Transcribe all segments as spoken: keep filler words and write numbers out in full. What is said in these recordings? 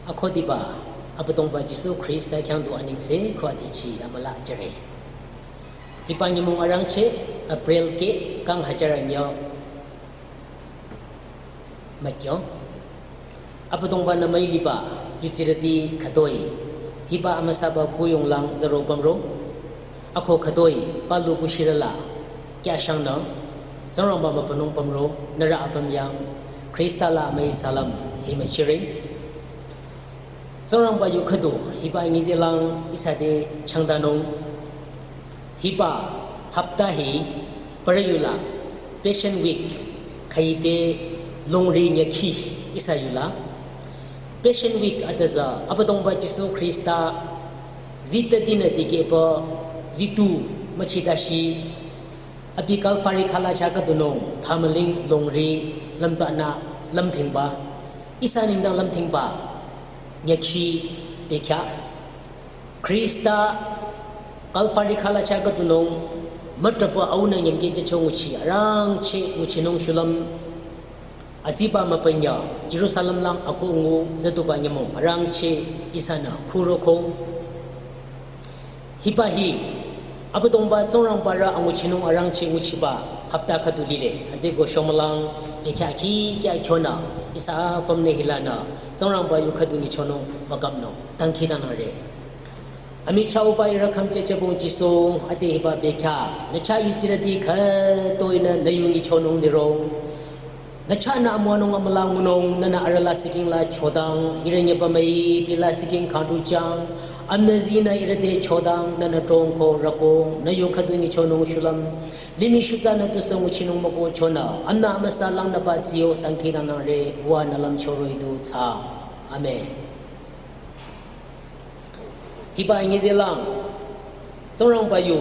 Akhudiba, Abüdongba Jisu Khrista khyang du anengse ko adichi amüla jüre. Hiba nyümong arangcheh, April keh, kang hajar anyü mükyü. Abüdongba-nü müiliba, yudsirüti khütoi. Hiba amüsaba kuyonglang zaro pümro. Ako khütoi, palu kushirüla, kyashangnü, Tsingrangba mübünung pümro, nührü apüm yang, Khrista la müi salam, hi müchire. Tsingrangba yu khüdu, hiba nyizelang, ihsa te changdanung. Hiba hapta hi, parü yula, Passion Week, khüite longri nyükhi, ihsa yula. Passion Week atüza, Abüdongba Jisu Khrista, zita dinü dikehpü, zitu, müchidashi, abi Kalvari khala cha khüdunung, phamüling longri, lümtanü, lümthingba, ihsa nengdang lümthingba, nyükhi, bekhyah. Khrista, Kalvari khala cha khüdunung, mütrapü aunü nyümkeh jücho nguchi, arangcheh nguchinung shulüm, aziba müpünyü, Jerusalem lang ako ngu züduba nyümong, arangcheh ihsanü, khuroko. Hiba hi, Abüdongba Tsingrangba rü anguchinung arangcheh nguchiba, hapta khüdu lile, azeko shomülang, bekhyah khi kya khyonü, ihsa apümnü hilanü, Tsingrangba yu khüdu nyichonung, mükapnung, dangkhidangnangre. Amichah uba ihrü khümcheh chebong Jisu, ade hiba bekhyah, nü chah yudsirüti khütoinü nü yu nyichonung lirong. Nü chahnü amüwanung amüla ngunung, nünü arüh la siking la chodang, ihrü nyüba müi, pila siking khandu chang, amnü zinü ihrü te chodang, nünü trongko rako, nü yu khüdu nyichonung shulüm, limih shuta nü tusü nguchinung müko chonü, amnü amüsa langnüba ziyo, dangkhidangnangre, wa nü lümchoro idu cha. Amen. Hiba nyizelang, Tsingrangba yu,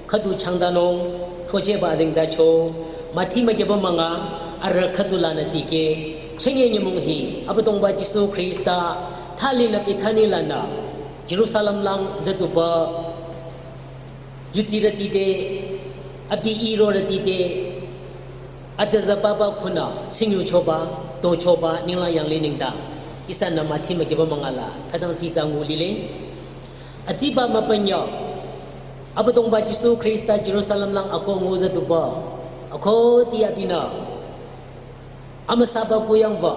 khüdu changdanung, thochehba zengdacho, Mathi mükyüba münga, arüh khüdu lanü dikeh, chünye nyümong hi, Abüdongba Jisu Khrista, thalinü Bethani lanü, Jerusalem lang züduba, yudsirüti te, abi irorüti te, atüza papa khunü, tsingyuchoba, tochoba, ninglang yanglih nengdang. Ihsanü Mathi mükyüba münga la, khütang zitsa ngu lile. Aziba müpünyü, Abüdongba Jisu Khrista Jerusalem lang ako ngu züduba, akhudi abinü, amüsaba kuyangba,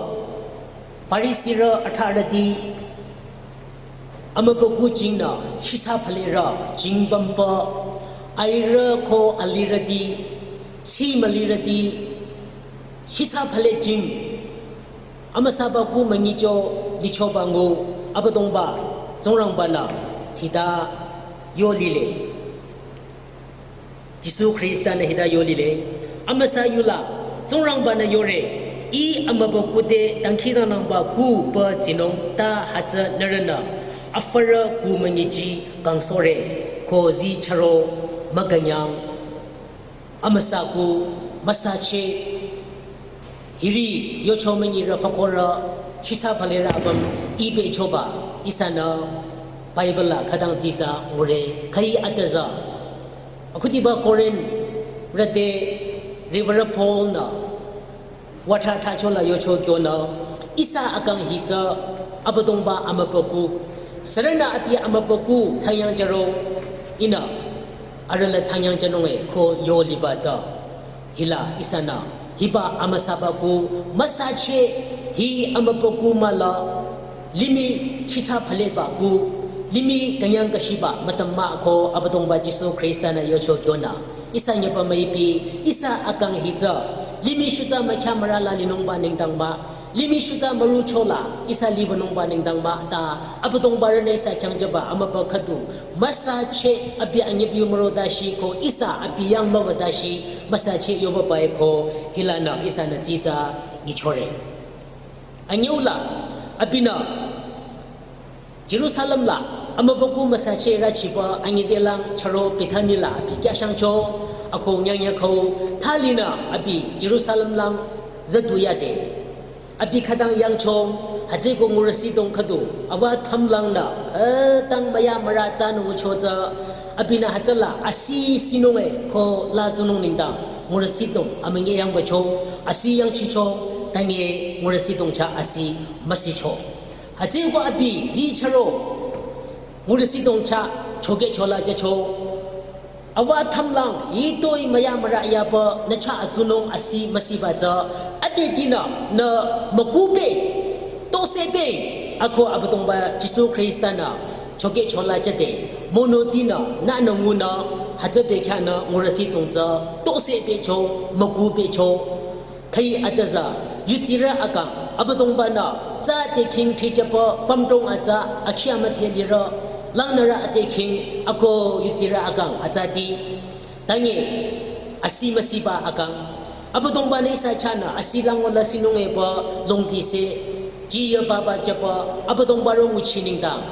Farisirü atharüti, amübükuh jingnü, shisa phalerü, jingpümba, airü ko alirüti, tsi mülirüti, shisa phale jing, amüsaba kuh münyicho, lichoba ngu, Abüdongba, Tsingrangba-nü, hita, yo lile. Jisu Khrista-nü hita yo lile, amüsa yula, Tsingrangba-nü yore, ih amübükuh te dangkhidangnangba kuh pü tsinung ta hütsü nührünü, afürü kuh münyichi kangsohre, ko zi charo, mükünyang, amüsa kuh, müsacheh, hiri, yocho münyirü fükorü, shisa phalerü apüm, ibechoba, ihsanü, Bible la khütang zitsa ngure, khüi atüza. Akhudiba Korinth rüte, Reverend Paul-nü, wata thachola yocho kyonü, ihsa akang hi tsü, Abüdongba amübükuh, sürünü abi amübükuh, thsayang jüro, ihnü, arüh la thsayang jünung e, ko yo liba tsü. Hila ihsanü, hiba amüsaba kuh, müsacheh, hi amübükuh müla, limih shisa phaleba kuh, limih künyang kashiba, mütüm mah ko Abüdongba Jisu Khrista-nü yocho kyonü. Ihsa nyüba müipi, ihsa akang hi tsü, limih shuta mükhyah mürü la linungba nengdang mah, limih shuta müruchola, ihsa liwünungba nengdang mah ta, Abüdongba rünü ihsa khyang jüba, amübükuh khüdu, müsacheh, abi anyüp yu müro dashi ko, ihsa abi yang müwü dashi, müsacheh yoba bai ko, hilanü, ihsanü zitsa, nyichore. Anyüla, abinü, Jerusalem la, amübükuh müsacheh rüchiba, anyizelang, charo, Bethani la, abi kyashangcho, ako nyangya ko, thalinü, abi, Jerusalem lang, züdu yade. Abi khütang yangcho, hütsüko ngurüsidong khüdu, awa thamlangnü, khütang müya mürü tsünü ngucho tsü, abinü hütsüla, asi sinung e, ko la tsunung nengdang, ngurüsidong, amünye yangbacho, asi yangchicho, tange ngurüsidong cha asi, müsicho. Hütsüeko abi zi charo, ngurüsi dong chah, choke chola jacho. Awa thamlang, hitoi maya mara yapa, nü chah atunung asi masiba tsü, ade dinü, nü makupe, tosebe, ako Abüdongba Jisu Khrista nü, choke chola jade, mono dinü, nü nü ngunü, hütsübe kyanü, ngurüsi dong tsü, tosebe cho, makupe cho. Thai atüza, yutsirü akang, Abüdongba nü, tsü te king thijapa, pamdong atsa, akhia mathe lirü, langnürü ate king, ako yutsirü akang, atsa di. Tangi, asi masiba akang. Abüdongba nü ihsa chahnü, asi lango la sinung eba, long dise, jiya baba japa, Abüdongba ro nguchi nengdang.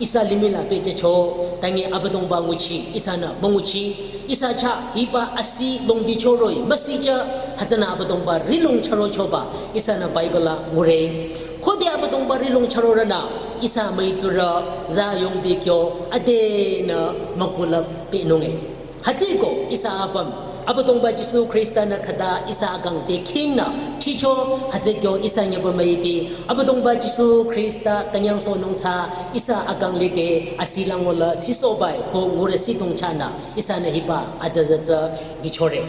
Ihsa limih la peche cho, tangi Abüdongba nguchi, ihsanü münguchi, ihsa chah hiba asi long di choroi, masi cha, hütsünü Abüdongba rilong charo choba, ihsanü Bible la ngure. Khode Abüdongba rilong charo rana, ihsa mai tsura, za yong bi kyo, ade nü makula pe nunge. Hütsüeko, ihsa apüm, Abüdongba Jisu Khrista nü khüta, ihsa akang te king nü, chicho, hütsüeko, ihsa nyeba maibi, Abüdongba Jisu Khrista kanyang so nung tsü, ihsa akang lide, asi lango la, siso bai, ko ngurüsi dong chahnü, ihsanü hiba, atüza tsü, ngichore.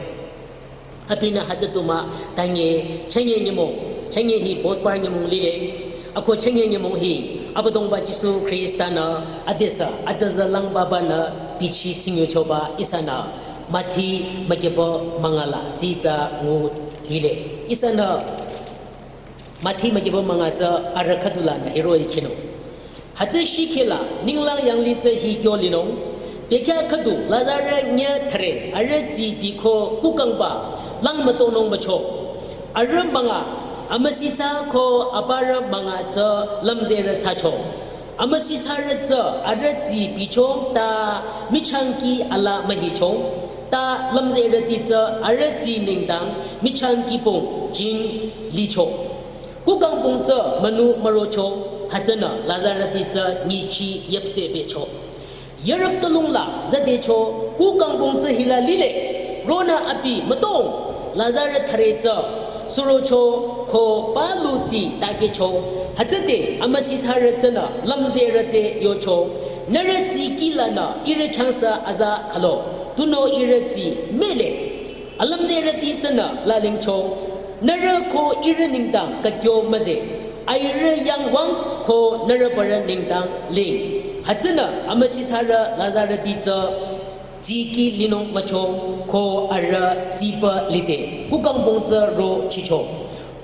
Abinü hütsü tuma, tangi, chenge nyemong, chenge hi botpar nyemong lile, ako chenge nyemong hi, Abüdongba Jisu Khrista nü, adesa, atüza lang baba nü, bichi tsingyo choba, ihsanü, Mathi makeba mangala, tsitsa ngu lile. Ihsanü, Mathi makeba manga tsü, ara khüdula nü hiro ikino. Hütsü shikhe la, ninglang yangli tsü hi kyo linung. Bekya khüdu, Lazarü nye thre, ara tsi biko kukangba, lang matonung macho. Ara manga, amüsitsa ko abara manga tsü, lamzerü tsacho. Amüsitsarü tsü, ara tsi bicho, ta, michangki ala mahicho. Ta, lamzerüti tsü, ara tsi nengdang, michangki pong, jing, licho. Kukang pong tsü, manu marocho, hütsünü, Lazarüti tsü, nyichi, yepse becho. Yarap talung la, zadecho, kukang pong tsü hila lile, ronü abi matong, Lazarü thre tsü, surocho, ko palu tsi, takecho, hütsüde, amüsitsarü tsünü, lamzerü te yocho, nührü tsi kila nü, ihrü khyangsa aza khalo, tunüo ihrü tsi, mele. Alamzerüti tsünü lalingcho, nührü ko ihrü nengdang kakyo müze, airü yangwang ko nührü barü nengdang ling. Hütsünü amüsitsarü Lazarüti tsü, tsiki linung macho ko arü tsipa lide, kukang pong tsü ro chicho.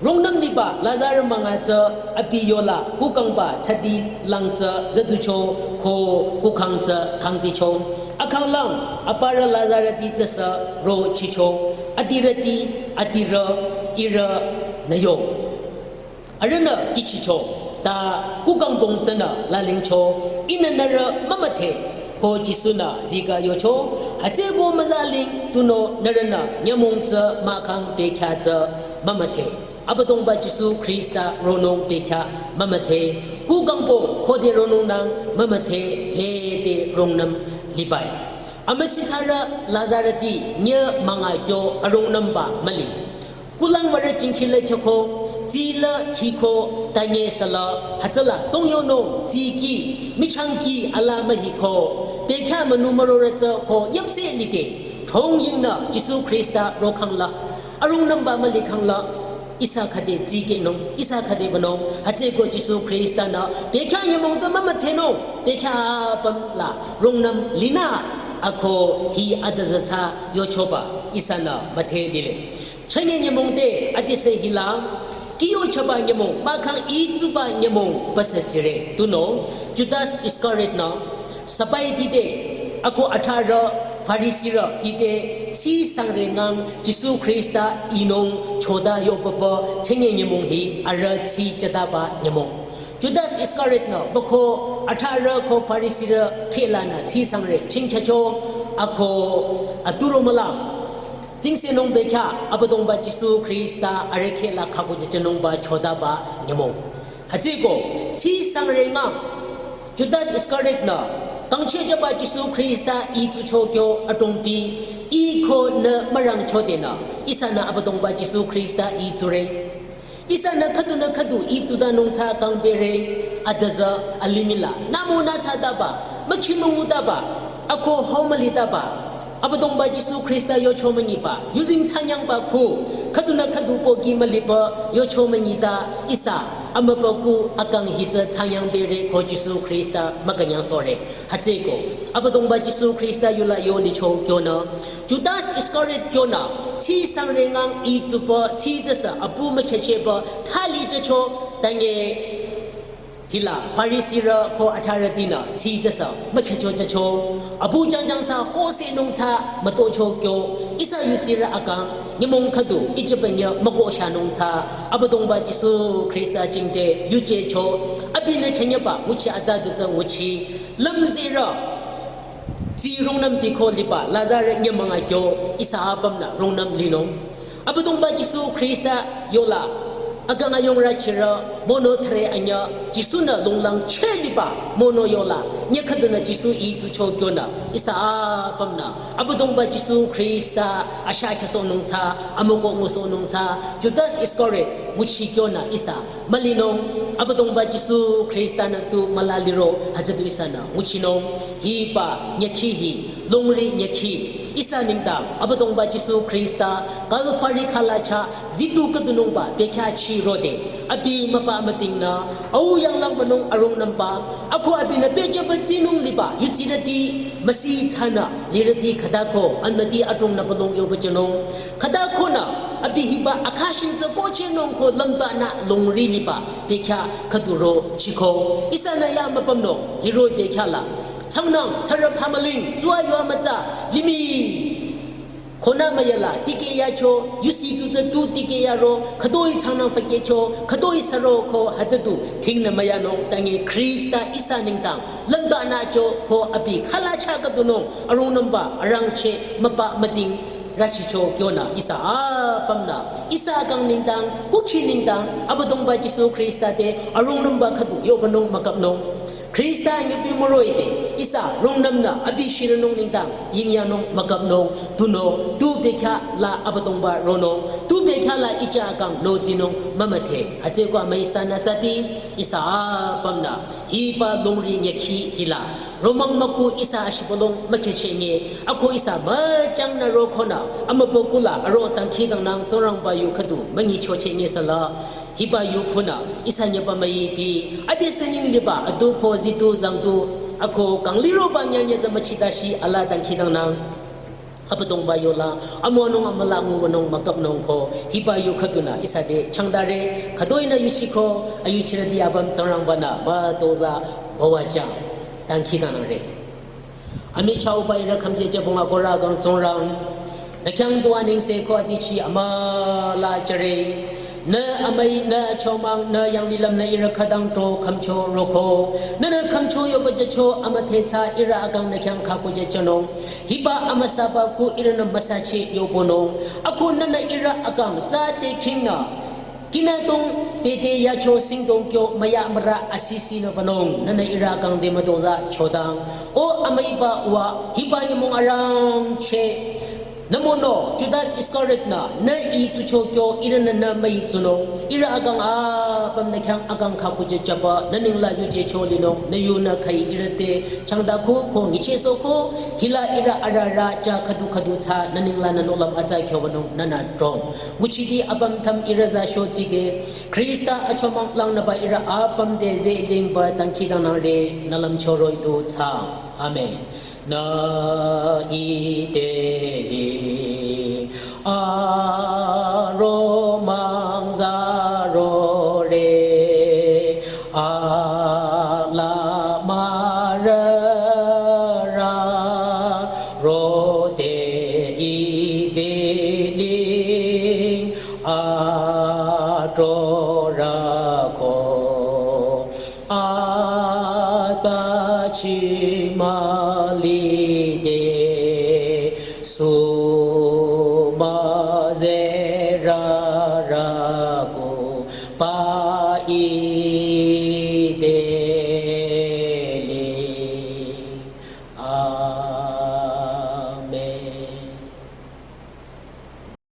Rungnüm liba Lazarü manga tsü abi yola kukangba tsadi lang tsü zaducho ko kukang tsü kangdicho. Akang lang aparü Lazarüti tsü sü ro chicho. Adirüti, adirü, ihrü, nüyo. Arühnü kichicho. Ta kukang pong tsünü lalingcho. Ihnü nührü mümüdhe. Ko Jisu-nü zika yocho. Hütsüeko müzaling tunüo nührünü nyümong tsü mahkhang bekhyah tsü mümüdhe. Abüdongba Jisu Khrista ronung bekhyah mümüdhe, kukang pong khode ronung nang mümüdhe lede rungnüm libai. Amüsitsarü Lazarüti nye manga kyo arungnümba müli. Kulang wara jingkhi le khyoko, tsi le hiko, tanye sala, hütsüla, tongyonung, tsiki, michangki, ala mahiko, bekhyah manu marorü tsü ko, yepse lide, thongyingnü, Jisu Khrista rokhang la, arungnümba mülikhang la, ihsa khade tsikehnung, ihsa khade banung, hütsüeko Jisu Khrista nü, bekhyah nyümong tsü mümüdhenung, bekhyah apüm la, rungnüm linü, ako hi adüzatsa yochoba, ihsanü müdhe lile. Chünye nyümong te, adise hila, kiyo chaba nyümong, mahkhang itsuba nyümong, pasa tsire, tunüo, Judas Iscariot nü, sabai dide, ako atharü, Farisirü, dide, tsi sangre ngang, Jisu Khrista inung, choda yopapa, chünye nyümong hi, arüh tsi chataba nyümong. Judas Iscariot nü, bako, atharü ko Farisirü, khehlanü, tsi sangre, chingkhacho, ako, aturo mülang. Tsingsenung bekhyah, Abüdongba Jisu Khrista arüh khehla khako jichenungba chodaba nyümong. Hütsüeko, tsi sangre ngang, Judas Iscariot nü, kangchehchaba Jisu Khrista itsucho kyo atongpi, iko nü mürangchodenü, ihsanü Abüdongba Jisu Khrista itsure. Ihsanü khüdunü khüdu itsudanung tsü kangpehre, Adüzü alimih la, namu natsataba, mükhi müngutaba, ako homalitaba, Abüdongba Jisu Khrista yocho münyiba, yuzeng thsanyangba khu, khüdunü khüdu pohki müliba, yocho münyita, ihsa, amübükuh akang hi tsü thsanyang bere ko Jisu Khrista mükünyangsohre. Hütsüeko, Abüdongba Jisu Khrista yola yo licho kyonü, Judas Iskariot kyonü, tsi sangrengang itsuba, tsi tsüsü, apu mükhecheba, thali jücho, tange, hila, Farisirü ko atharütinü, tsi tsüsü, mükhecho jücho, apu jangjang tsü, hosenung tsü, mütocho kyo, ihsa yutsirü akang, nyümong khüdu, ichibenye, mükohshanung tsü, Abüdongba Jisu Khrista jingte, yujecho, abinü khenyeba, nguchi atsa du tsü nguchi, lümzirü, tsi rungnüm biko liba, Lazarus nyümong akyo, ihsa apümnü, rungnüm linung. Abüdongba Jisu Khrista yola, akang ayongrü chirü, mono thre anyü, Jisu-nü longlang cheliba, mono yola, nyekhüdunü Jisu itsucho kyonü, ihsa apümnü, Abüdongba Jisu Khrista, asha khesohnung tsü, amükoh ngusohnung tsü, Judas Iskariot, nguchi kyonü ihsa, mülinung, Abüdongba Jisu Khrista-nü tu mülaliro, hütsüdu ihsanü, nguchinung, hiba, nyekhi hi, longri nyekhi, ihsa nengdang, Abüdongba Jisu Khrista, Kalvari khalacha, zitu khüdunungba, bekhyah chirode, abi müpa mütingnü, au yanglang banung arungnümba, ako abinü pehjüba tsinung liba, yusirüti, müsi thsanü, lirüti khüdako, anmüti adrongnü balong yoba jünung, khüdakonü, abi hiba, akashin tsü kochehnung ko lümbanü, longri liba, bekhyah khüduro, chiko, ihsanü ya müpümnung, hiro bekhyah la, Tsangnang, tsarü phamüling, tsua yua mütsa, limih. Khonü müyala, tikeh yacho, yusi tu tsü tu tikeh yaro, khütoi tsangnang fükehcho, khütoi saro ko hütsüdu, tingnü müyanung, tange Khrista ihsa nengdang, lümbanü cho ko abi khalacha khüdunung, arungnümba, arangcheh, müpa müting, rüchicho kyonü, ihsa apümnü, ihsa akang nengdang, kukhi nengdang, Abüdongba Jisu Khrista te, arungnümba khüdu, yobanung müküpnung. Khrista nyipi müroide, ihsa rungnümnü abi shiranung nengdang, yingyanung müküpnung, tunüo, tu bekhyah la Abüdongba ronung, tu bekhyah la icha akang nodsinung mümüdhe. Hütsüeko amüi ihsanü tsati, ihsa apümnü, hiba longri nyekhi hila, romang müku ihsa ashibülung mükhechenge, ako ihsa müchangnü rokonü, amübükuh la aro dangkhidangnang Tsingrangba yu khüdu, münyichochenge sala, Hiba yu khunü, ihsa nyeba müipi, ade senying liba, adu ko zitu zangtu, ako kangliroba nyanye za müchitashi ala dangkhidangnang. Abüdongba yola, amonung amüla nguwanung müküpnung ko, hiba yu khüdunü, ihsa de, changdare, khüdoinü yuchiko, ayuchirüti apüm Tsingrangbanü, mütoza, müwajang, dangkhidangnangre. Amichah uba ihrü khümje jübong akohrü akang Tsingrang. Nü khyang tu anengse ko adichi amüla jüre. Nü amüi, nü achomang, nü yanglilüm nü ihrü khütang to khümcho roko. Nünü khümcho yoba jücho amüdhethsa ihrü akang nü khyang khako jüchonung. Hiba amüsaba ku ihrünü müsachi yobonung. Ako nünü ihrü akang tsü te khingnü. Kinü tong pete yacho singdong kyo müya amürü asisi nü banung, nünü ihrü akang de müdongza chodang. O amüiba wa, hiba nyümong arangcheh. Nü mono, Judas Iskariot nü, nü itsucho kyo, ihrünü nü müitsunung. Ihrü akang apüm nü khyang akang khako jüchaba, nü ningla yuje cholinung, nü yunü khai ihrü te, changda ko, ko nyichehsohko, hila ihrü arührü, ja khüdu khüdu tsü, nü ningla nü nohlüm atsa kyobanung, nünü trong. Nguchiti apüm tham ihrü za shotide, Khrista achomang langnüba ihrü apüm te zelingba dangkhidangnangre nü lümcho roh-i du thsa. Amen. Nü ite li aromang zarore. Ala mürürü rode ideling atrorü ko atbachi mülide sumüze